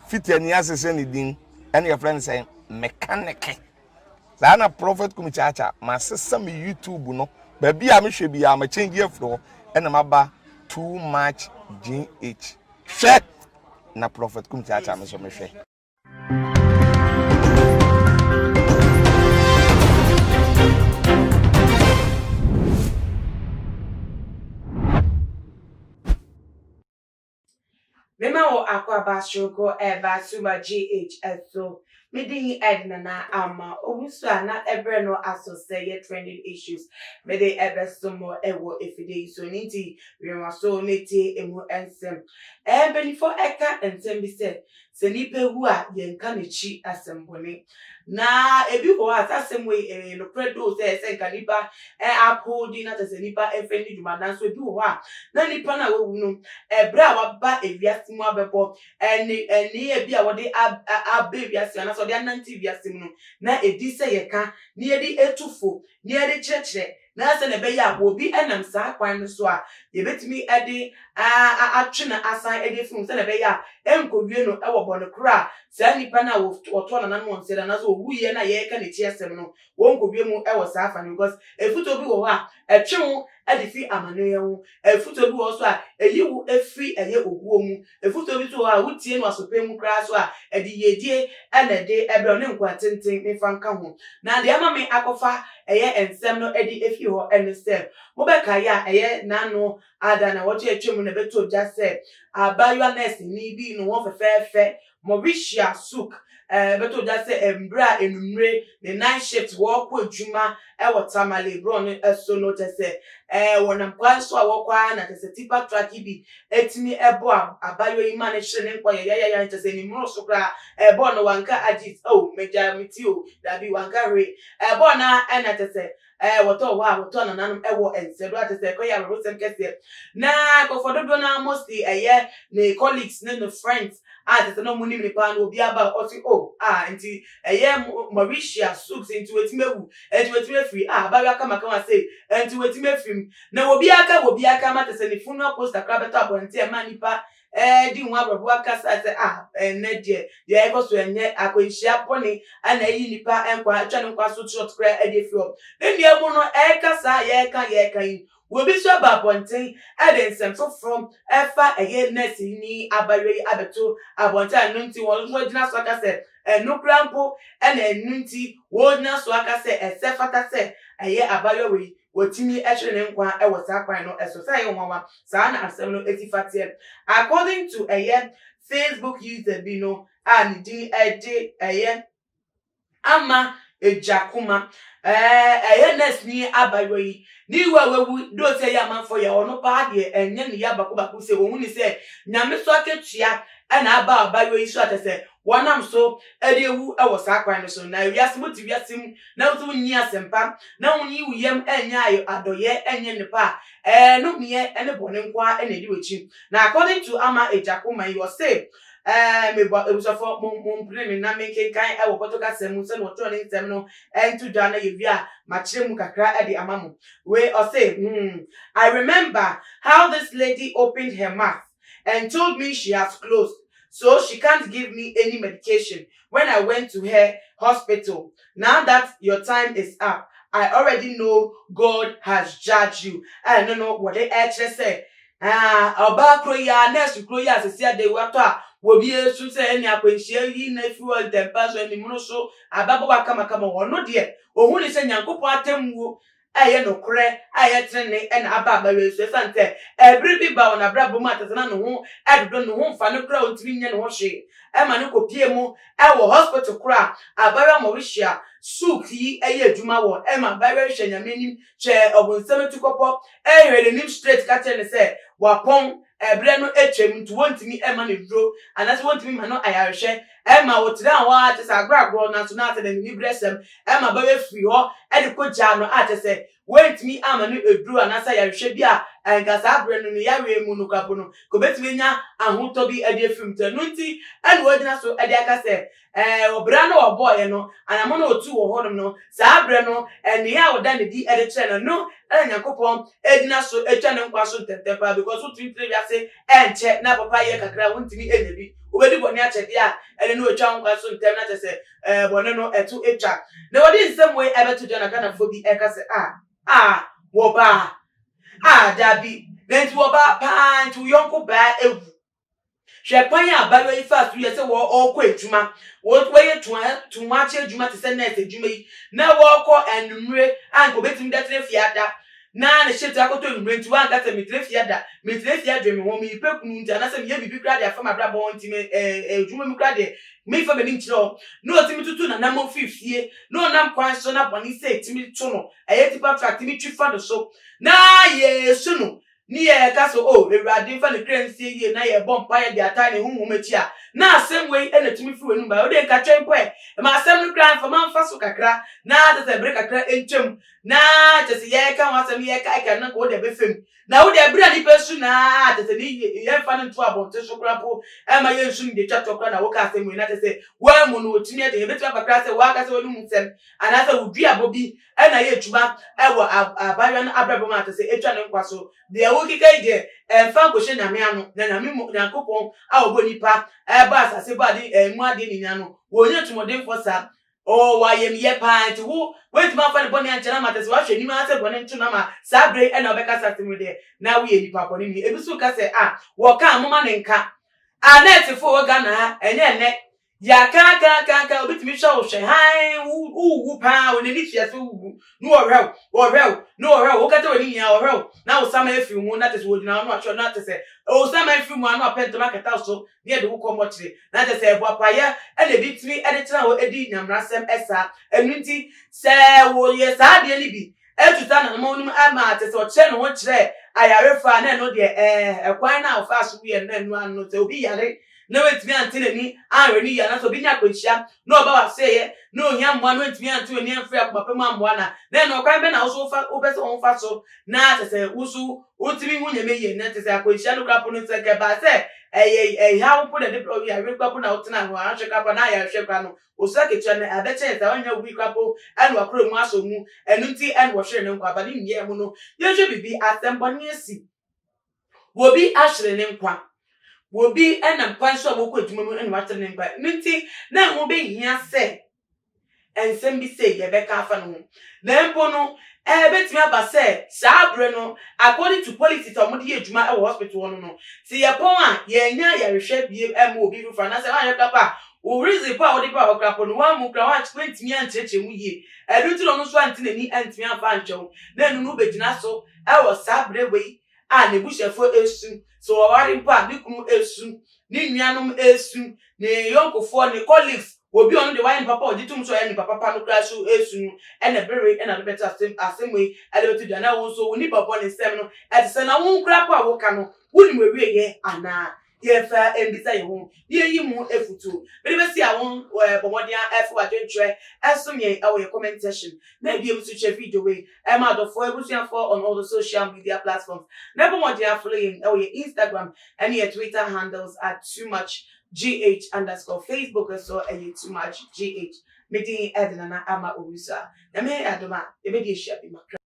Fitani asesa ne din ɛna yɛfrɛ no sɛ mekaneke. Saa na Prophet Kumi Kyaakya masesa me YouTube no baabi a mehwɛ biara ma change afiri hɔ ɛna maba too much GH. Hwɛ na Prophet Kumi Kyaakya me nso mehwɛ. Mema wo akwaaba soronko ɛreba Suma GH so. Me din ɛde Nana Ama Owusu a na ɛbrɛ no aso sɛ yɛ trending issues mede ɛbɛso mo ɛwɔ afidie yi so ne nti wɛn so na tie emu nsɛm. Ɛɛ mpanyinfoɔ ɛka nsɛm bi sɛ Sɛ nipa wu a, yɛnka n'akyi asɛmmɔne. Na ebi wɔ hɔ a, saa asɛm wei ɛyɛ nokorɛ doo sɛ ɛsɛ nka nipa uphold na kyerɛ sɛ nipa mfa nni dwuma. Nanso ebi wɔ hɔ a, na nipa no a wawu no, ɛberɛ a waba ewiase mu abɛbɔ ɛne ɛnneɛ bi a wɔde aba ewiase anaasɛ ɔde anante wiase mu no, na ɛdi sɛ yɛka na yɛde tu fo na yɛde kyerɛkyerɛ na sɛnea ɛbɛyɛ a obi nam saa kwan no so a, yebetumi de atwe no asan de afi mu sɛnea ɛbɛyɛ a ɛrenkowie no wɔ bɔne koro a saa nipa no a wɔtoa nananom wɔn nsa anaasɛ owuiɛ no a yɛreka n'akyi asɛm no, wɔnkowie mu wɔ saa fa no. Because afutuo bi wɔ hɔ a, ɛtwe wo de fi amaneɛ ho. Afutuo bi wɔ hɔ nso a, ɛyi wo firi ɛyɛ owuo mu. Afutuo bi nso wɔ hɔ a, wotie no asopɛ mu koraa nso a, ɛde yiedie na ɛde brɛ wo ne nkwa tenten memfa nka ho. Na deɛ ama me akɔfa ɛyɛ nsɛm no de afi hɔ ne sɛ, mobɛkae a ɛyɛ n'ano ada nnawɔtwe a atwam na ɛbɛtɔɔ dwa sɛ abaayewa nɛɛseni bi ne ho fɛfɛɛfɛ Mauritia Suk bɛtɔ dwa sɛ mmerɛ a anwummere ne night shift wɔrekɔ adwuma wɔ Tamale borɔn no so no kyɛ sɛ wɔnam kwan so a wɔkɔ ara na kyɛ sɛ tipa truck yi bi tumi bɔ abaayewa yi ma no hyere ne nkwa yayayaya kyɛ sɛ ne mmoro so koraa ɛbɔɔ no wanka agit oh megya me ti o dabi wanka hwee ɛbɔɔ no ara ɛna kyɛ sɛ Ɛɛ, wɔtɔɔ hɔ a, wɔtɔɔ nananom wɔ nsɛ do a kyerɛ sɛ ɛkɔyɛ awerɛhosɛm kɛseɛ. Na nkurɔfoɔ dodoɔ no ara mostly ɛyɛ ne colleagues ne ne friends a kyerɛ sɛ na wɔnim no paa no, obiara ba a ɔse oh ah nti ɛyɛ Mauritia Sukes nti watumi awu, nti watumi afiri ah abaayewa kamakama sei nti watumi afiri mu. Na obiara ka obiara ka ma kyerɛ sɛ ne funeral poster koraa bɛtɔ abɔnten a ɛma nnipa redi ho awerɛhow ankasa sɛ, Ah, ɛnnɛ deɛ, deɛ ɛrekɔ so ɛnyɛ akwanhyia bɔne na ayi nnipa nkwa, atwa ne nkwa so short koraa de afiri hɔ. Ne nua mu no, ɛreka saa a yɛreka yɛreka yi, obi nso aba abɔnten de nsɛm foforɔ ɛfa ɛyɛ nɛɛseni abayewa yi abɛto abɔnten a ɛno nti wɔn nso agyina so aka sɛ ɛno koraa mpo na ɛno nti wɔgyina so aka sɛ ɛsɛ fata sɛ ɛyɛ abayewa wei Watumi hwere ne nkwa wɔ saa kwan no so. Sɛ ɛyɛ nwanwa, saa na asɛm no si fa teɛ. According to ɛyɛ Facebook user bi no a ne din de ɛyɛ Ama Agya-Kuma, ɛyɛ nurse ni abayewa yi, ne wu a wawu doo sɛ ɛyɛ amanfoɔ ya, ɔno paa deɛ ɛnyɛ ne ya baako baako sɛ ɔhu ne sɛ Nyame so akatua na aba abayewa yi so a kyerɛ sɛ wɔnam so de awu wɔ saa kwan no so. Na wiase, mote wiase mu na wo nso wonni asɛmpa, na wonyi wo yam nyɛ adɔeɛ nyɛ nnepa a, ɛɛ nomeɛ ne bɔne nko ara na ɛdi w'akyi. Na according to Ama Agya-Kumah yi, ɔse, ɛɛ mebɔ abusuafoɔ mo mompene me na menkenkan wɔ pɔtɔ kasa mu sɛdeɛ wɔtwerɛ ne nsɛm no nto dwa na yɛwie a makyerɛ mu kakra de ama mo. Wei ɔse, hmm, I remember how this lady opened her mouth and told me she has closed so she can't give me any medication when I went to her hospital now that your time is up I already know God has judged you ɛno no wɔde ɛkyerɛ sɛ ɔbaa koro yi a nurse koro yi a sɛsi ade watɔ a wɔbi esu sɛ ɛne akwanhyia yi na efiri hɔ ntɛmpa so animuno so ababaawa kamakama ɔno deɛ ohun ne sɛ Nyankopɔn atemmuo a ɛyɛ nokorɛ, a ɛyɛ tenenee na aba abɛyɛ nso, ɛsiane sɛ ɛberɛ bi baa wɔ n'abrabɔ mu a kyerɛ sɛ na ne ho dodo, ne ho mfa no koraa a ɔntumi nyɛ ne ho hwee, ɛma no kɔpuee mu wɔ hospital korɔ a abaayewa Mauricia Suk yi yɛ adwuma wɔ, ɛma abaayewa yi hwɛ Nyame anim, kyɛɛ ɔbonsam atukɔpɔ, hwɛɛ n'anim straight ka kyerɛɛ no sɛ wapɔn, ɛberɛ no atwam nti wɔntumi mma no aduro anaasɛ wɔntumi mma no ayarehwɛ. Ɛma ɔtenaa hɔ ara kyerɛ sɛ agorɔ agorɔ nanso na asɛ n'aniberesɛm ma bɛyɛ firi hɔ de kɔgyaa no a kyerɛ sɛ wɔantumi amma no aduro anaasɛ ayarehwɛ bi a anka saa berɛ no ne yareɛ mu no koraa mpo no nka ɔbɛtumi anya ahotɔ bi de afiri mu. Nti ɛno nti na wɔagyina so de aka sɛ ɛɛ ɔbra no a ɔbɔeɛ no, anammɔn a ɔtuu wɔ hɔnom no, saa berɛ no nneyɛɛ a ɔda no adi de kyerɛɛ no no na Nyankopɔn gyina so twa ne nkwa so ntɛmntɛm paa because wotumi tena wiase ɛnkyɛ na papa yɛ kakra a wontumi nya bi. Wobɛdi bɔne akyɛdeɛ a, ɛne no wɔatwa wo nkwa so ntɛm na kyerɛ sɛ ɛɛ bɔne no ɛto atwa. Na wɔde nsɛm wei ɛbɛto dwa na Ghanafoɔ bi ɛka sɛ ah ah wɔbaa ah daabi na nti wɔbaa paa nti wo yɔnko baa ewu. Hwɛ kwan a abayewa yi faa so yɛ sɛ ɔrekɔ adwuma, wɔyɛ tuhoakyɛ adwuma te sɛ nɛɛse adwuma yi, na wɔrekɔ anwummere a anka obetumi de atena fie ada, na ne shift akɔtɔ anwummere nti wanka sɛ metena fie ada, metena fie adwene me ho, mepɛ kunu nti anaasɛ meyɛ biribi koraa de afa m'abrabɔ ho nti me ɛɛ adwuma mu koraa deɛ memfa m'ani nkyerɛ hɔ. Na ɔtumi tutu n'anammɔn firi fie, na ɔnam kwan so na bɔne sɛ tumi to no, ɛyɛ tipa truck tumi twi fa no so, na yɛsu no. Ne yɛka sɛ, O Awurade, mfa ne kra nsie yie, na yɛbɔ mpaeɛ de atae ne honhom akyi a, na asɛm wei na ɛtumi firi w'anom ba. Wo deɛ nka twɛn mpo ɛ, ma asɛm no koraa mfa ma mfa so kakra, na kyerɛ sɛ bere kakra ntwam, na kyerɛ sɛ yɛreka ho asɛm, yɛrekaekae no, na nka wo deɛ bɛfa mu. Na wo deɛ, bere a nnipa su no ara, kyerɛ sɛ ne yɛmfa no nto abɔnten so koraa mpo, ɛmma yɛnsu no deɛ ɛtwa toɔ koraa na woka asɛm wei, na kyerɛ sɛ woammu no, wɔtumi agye. Ɛbɛtumi aba koraa sɛ w'ankasa w'anom nsɛm, anaasɛ wo duabɔ bi na ɛyɛ adwuma wɔ abaayewa no abrabɔ mu a kyerɛ sɛ etwa ne nkwa so. Deɛ wokeka yi deɛ, ɛmfa nkɔhyɛ Nyame ano, na Nyame mmom, Nyankopɔn a ɔbɔɔ nnipa, bɔɔ asase, bɔɔ ade, emu adeɛ nyinaa no, ɔnyɛ tumɔdenfoɔ saa. Ɔwɔ ayamyɛ paa, nti wo, woantumi amfa ne bɔne ankyɛ no ama, kyerɛ sɛ woahwɛ anim ara sɛ bɔne nto no ama saa berɛ yi na wobɛka saa asɛm yi deɛ, na woyɛ nipa bɔne ni. Ebi nso ka sɛ, ah, wɔka a, momma no nka. Ah, nɛɛsefoɔ a ɛwɔ Ghana ha, ɛnyɛ nnɛ, Yɛakaakaakaaka, obi tumi hwɛ wo hwɛ hann, wowu paa, wɔ n'ani tua sɛ wowu, na ɔhwɛ wo, ɔhwɛ wo, na ɔhwɛ wo, wokata w'ani nyinaa, ɔhwɛ wo, na wo saman afiri mu, na kyerɛ sɛ wɔgyina hɔ na wahwɛ wo, na kyerɛ sɛ wo saman firi mu a na wapɛ ntɛm akata wo so, na yɛde wo kɔ mɔkyere, na kyerɛ sɛ boapayɛ na ebi tumi de tena hɔ di nyamerasɛm saa. Ɛno nti, sɛ wɔyɛ saa adeɛ no bi tu saa anamɔn no mu ma kyerɛ sɛ ɔkyerɛ ne ho kyerɛ ayarefo a, na ɛno deɛ ɛɛ, ɛkwan no a ɔfaa so wuiɛ no, na ɛno ano no, sɛ obi yare na wantumi ante n'ani anhwɛ no yie anaasɛ obi nya akwanhyia na ɔba w'asoɛeɛ na ohia mmoa na wantumi ante w'ani amfiri akoma pa mu ammoa no a, na ɛno ɔkwan bɛn na wo nso wofa wopɛ sɛ wofa so na kyerɛ sɛ wo nso wotumi hu Nyame yie? Na kyerɛ sɛ akwanhyia no koraa po no sɛ nka ɛbaa sɛ ɛyɛ ɛhaw mpo na ɛde brɛ wo yareɛ koraa po na wotenaa hɔ anhwɛ koraa po anaa ayarehwɛ koraa no, Osu akatua no, ɛbɛkyɛn saa, ɔnnya wui koraa mpo na wakora mu asɔ mu, ɛno nti na wɔhwere ne nkwa. Aba ne nyinaa mu no, yɛnhwɛ biribi, asɛmmɔne asi. Obi ahwere ne nkwa. Obi nam kwan so a wɔkɔ adwuma mu na wahwere ne nkwa. Ɛno nti na ɛho bɛhia sɛ nsɛm bi sei yɛbɛka afa ne ho. Na mpo no, ɛbɛtumi aba sɛ saa bere no, according to policies a wɔde yɛ adwuma wɔ hospital hɔ no no, sɛ yɛpɔn a, yɛnnya ayarehwɛ bio mma obi foforɔ, anaasɛ woanyɛ koraa mpo a, wo reason po a wode baa hɔ koraa mpo no, woammu koraa, woantumi ankyerɛkyerɛ mu yie. Ɛno nti na ɔno nso ante n'ani antumi amfa anhwɛ wo, na ɛno no wobɛgyina so wɔ saa berɛ wei a n'abusuafoɔ resu, sɛ ɔware mpo a, ne kunu resu, ne nuanom resu, ne yɔnkofoɔ, ne colleagues, obi a ɔno deɛ wayɛ ne papa a ɔgye tom sɛ ɔyɛ nipa papa no koraa so resu no, ɛna bere wei ɛna bɛbɛto asɛm asɛm wei ɛde bɛto dwa, na wo nso wo nipa bɔ ne nsɛm no ɛte sɛ na wo koraa po a woka no, wonim awieɛ anaa? Yɛmfa mmisa yɛn ho na yɛnyi mu afutuo. Mede bɛsi a wo bɔ mmɔden ara fa w'adwenkyerɛ som yɛn wɔ yɛn comment section. Na bio nso kyɛ video wei ma adɔfoɔ, abusuafoɔ on all the social media platforms. Na bɔ mmɔden ara follow yɛn wɔ yɛn Instagram ne yɛn Twitter handles at toomuchgh underscore Facebook nso ɛyɛ toomuchgh. Me din de Nana Ama Owusu a Nyame adom a yɛbɛdi ahyia bi makra.